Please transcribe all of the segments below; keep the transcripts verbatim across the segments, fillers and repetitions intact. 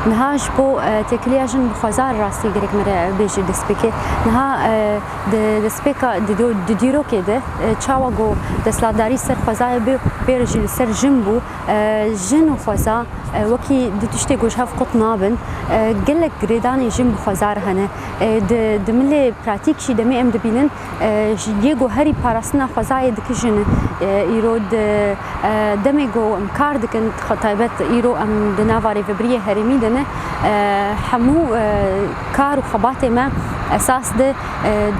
Niha ji bo, e, têkiliya jin bi xwezar rastî gerek me re bêje destpêkê. Niha, e, di destpêka, di do-, di dîrokê de, e, çawa ku desthilatdarî ser xwezayê bê, bê re jî li ser jin bû, e, jin û xweza, e, wekî du tiştê ku ji hev qut nabin, e, gelek girêdanên jin bi xwezar hene. E, di, di milê pratîk jî demê em dibînin, e, ji yê ku herî parastina xwezayê dikijin. E, îro di, e, demê ku em kar dikin, xwe taybet îro em di nava rêvebiriyê herêmî de ne, e, hemû, e, kar û xebatê me esas de, e,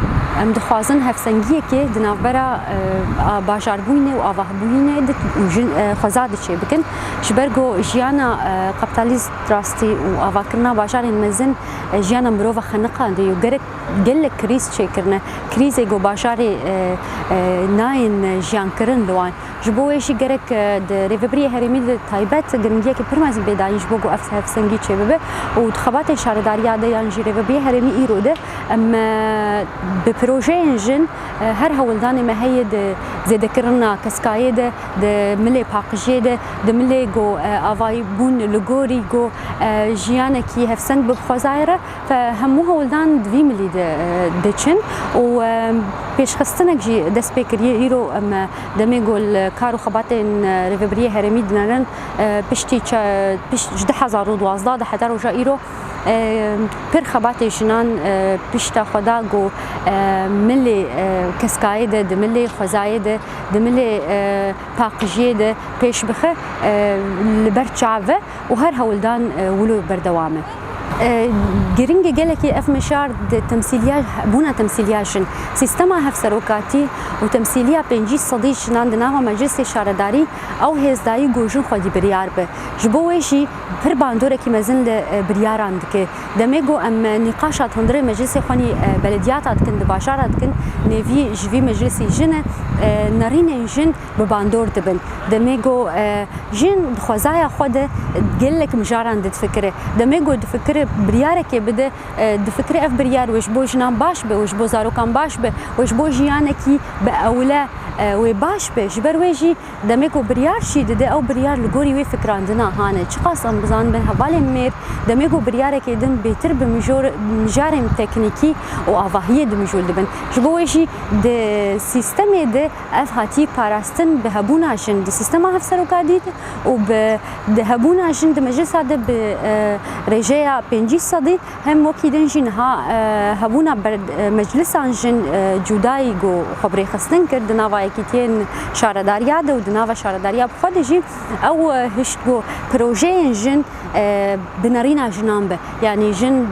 em dixwazin hevsengiyekê di navbera, e, a, bajarbûyînê û avahbûyînê de û jin, e, xweza de çêbikin. Ji ber ku jiyana, e, kapîtalîst rastî û avakirina bajarên mezin, e, jiyana mirova xeniqandiye û gerek gelek krîz çêkirine. Krîzê ku bajarê, e, e, nayên jiyankirin li wan. Ji bo wê jî gerek, e, di rêvebiriyê herêmî de taybet giringiyekî pir mezin bê dayîn ji bo ku ev hevsengî çêbibe û di xebatên şaredariya de yan jî rêvebiriyê herêmî îro de em, e, bi projeyên jin, e, her hewldanê me heye di zêdekirina keskayê de, di milê paqijiyê de, di milê ku, e, avayî bûn li gorî ku, e, jiyanekî hevseng bi xwezayê re. Fe hemû hewldan di vî milî de, e, diçin û, e, pêşxistinek jî dest pê kiriye. Îro em, e, demê ku li kar û xebatên, e, rêvebiriyê herêmî dinerin, e, piştî çe-, pişt ji du hezar û duwazdeh de heta roja îro, e, pir xebatê jinan, e, pişta xwe da ku, e, milê, e, keskayê de, di milê xwezayê de, di milê, e, paqijiyê de pêş bixe, e, li ber çav e. û her hewldan, e, wilo berdewam e. E, giring e gelekî ev mijar di temsîliya, bûna temsîliya jin. Sîstema hevserokatî û temsîliya pêncî sedî jinan di nava meclisê şaredarî ew hêzdayî ku jin xwedî biryar be. Ji bo wê jî pir bandorekî mezin li, e, biryaran dike. Demê ku em, e, nîqaşa di hundirê meclisê xwenî, e, belediyata dikin, di bajara dikin, nêvî ji vî meclisî jin e, e, nerînên jin bi bandor dibin. Demê ku, e, jin di xwezaya xwe de gelek mijaran difikire. Demê ku difikire biryarekê bide, e, difikire ev biryar wê ji bo jinan baş be, wê ji bo zarokan baş be, wê ji bo jiyanekî bi ewle, e, wê baş be. Ji ber wê jî demê ku biryar jî dide, ew biryar li gorî wê fikirandina hane. Çiqas em bizanin bin hevalên mêr, demê ku biryarekê din bêtir bi mijor-, mijarên teknîkî û avahiyê dimijûl dibin. Ji bo wê jî di sîstemê de ev hatî parastin bi hebûna jin di sîstema hevserokatî de û bi, di hebûna jin di meclisa de bi, e, rêjeya pêncî sedî hem wekî din jî niha, e, hebûna ber-, e, meclisan jin, e, cudayî ku xwe bi rêxistin kir di nava yekîtiyên şaredariya de û di nava şaredariya bi xwe de jî ew, e, hişt ku projeyên jin e, bi nerîna jinan be. Yanî jin, e,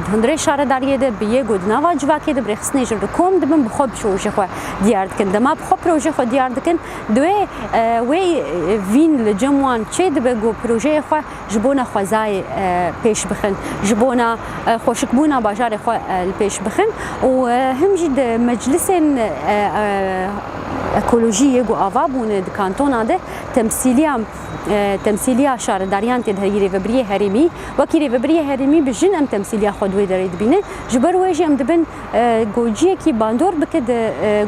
di hundirê şaredariyê de bi yê ku di nava civakê de bi rêxistinê jin re kom dibin, bi xwe bi projê xwe diyar dikin. Dema bi xwe projê xwe diyar dikin, divê, e, wê, e, vîn li cem wan çê dibe ku projeyê xwe ji bona xwezayê, e, pêş bixin, ji bona, e, xweşikbûna bajarê xwe, e, li pêş bixin û, e, him jî di meclisên, e, e, ekolojî yê ku ava bûne di kantona de temsîliya e, temsîliya şaredariyan tê de heyî rêvebiriyê herêmî. Wekî rêvebiriyê herêmî bi jin em temsîliya xwe di wê derê dibînin. Ji ber wê jî em dibin, e, gociyekî bandor bike di, e,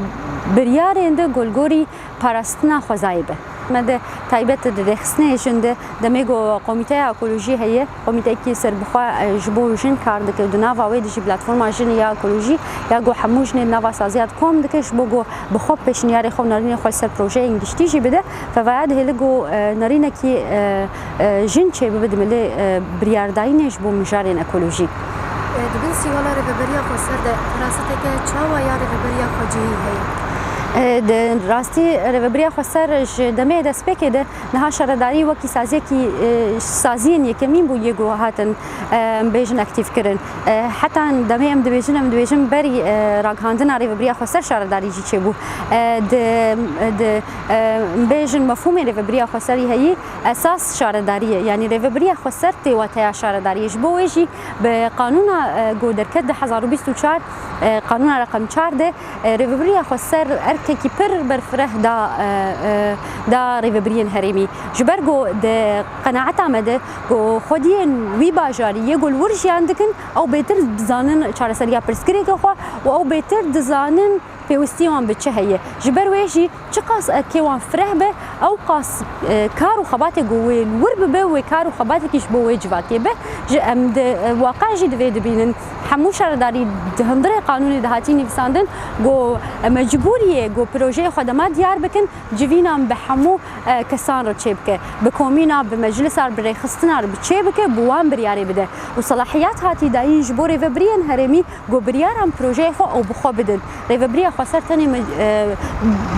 biryarên de golgorî parastina xwezayê be. Me de taybet di rêxistinê jin de demê ku komîteya ekolojî heye, komîteyekî serbixwe, e, ji bo jin kar dike û di nava wê de jî platforma jin ya ekolojî ya ku hemû jinê di nava saziya de kom dike ji bo ku bi xwe pêşniyarê xwe û nerînê xwe ser projeyên giştî jî bide. Fevaya dihêle ku, e, nerînekî, e, e, jin çêbibe di milê, e, biryardayînê ji bo mijarên ekolojî. E, di bin sîwala Rêveberiya Xweser de firaseteke çawa ya Rêveberiya Xwecihî heye? E, di rastî Rêveberiya Xweser ji demê destpêkê de niha şaredarî wekî saziyekî, e, saziyên yekemîn bû yê ku hatin, e, em bêjin aktîf kirin. E, heta demê em dibêjin, em dibêjin berî, e, ragihandina Rêveberiya Xweser şaredarî jî çêbû. E, di, di, e, bêjin mefhûmê Rêveberiya Xweserî heyî esas şaredarî ye. Yanî Rêveberiya Xweser tê wateya şaredariyê. Ji bo wê jî bi qanûna, e, ku derket du hezar û bîst û çar, e, qanûna reqem çar de, e, Rêveberiya Xweser erkekî pir berfireh da, e, e, da rêvebiriyên herêmî. Ji ber ku di qenaeta me de ku xwediyên wî bajarî yê ku li wir jiyan dikin, ew bêtir dizanin çareseriya pirsgirêkê xwe û ew bêtir dizanin pêwistî wan bi çi heye. Ji ber wê jî çiqas erkê wan fireh be, ew qas, e, kar û xebatê ku wê li wir bibe, wê kar û xebatekî ji bo wê civakê be. Ji em di, e, waqe jî divê dibînin. Hemû şaredarî di hundirê qanûnê de hatî nivîsandin, ku, e, mecbûrî ye ku projeyê xwe dema diyar bikin, civînan bi hemû, e, kesan re çêbike. Bi komîna, bi meclisa, bi rêxistina re bi çêbike, bi wan biryarê bide. Û selahiyat hatî dayîn ji bo rêvebiriyên herêmî ku biryaran projeyê xwe ew bi xwe bidin. Rêvebiriya xweser tenê me, e,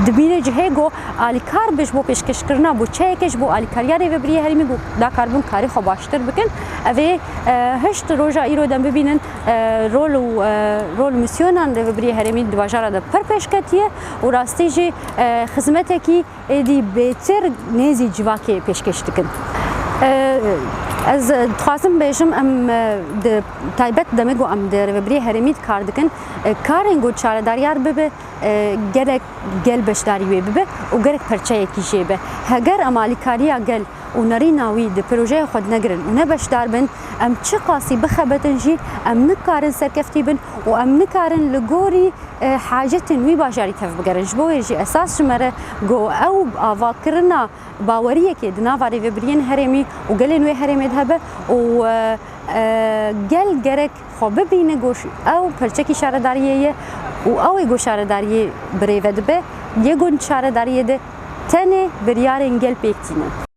dibîne cihê ku alîkar be ji bo pêşkêşkirina boçeyeke ji bo alîkariya rêvebiriyê herêmî ku da karibin karê xwe baştir bikin. Ev ê, e, hişt roja îro dem bibînin, e, rol û, e, rol û misyonan rêvebiriyê herêmî di bajara de pir pêşketiye û rastî jî, e, xizmetekî êdî bêtir nêzî civakê pêşkêş dikin. E, ez dixwazim bêjim, em, e, di taybet demê ku em di rêvebiriyê herêmî de kar dikin, e, karên ku çaredariyar bibe, e, gerek gel beşdarî wê bibe û gerek perçeyekî jê be. Heger em alîkariya gel û nerîna wî di projeya xwe de negirin û ne beşdar bin, em çiqasî bixebetin jî, em nikarin serkeftî bin û em nikarin li gorî, e, hacetên wî bajarî tevbigerin. Ji bo wê jî esas ji me re ku ew avakirina baweriyekê di nava rêvebiriyên herêmî û gelên wê herêmê de hebe û, e, e, gel gerek xwe bibîne ku ew perçekî şaredariyê ye û ew ê ku şaredariyê bi rêve dibe, yê ku di şaredariyê de tenê biryarên gel pêk tînin.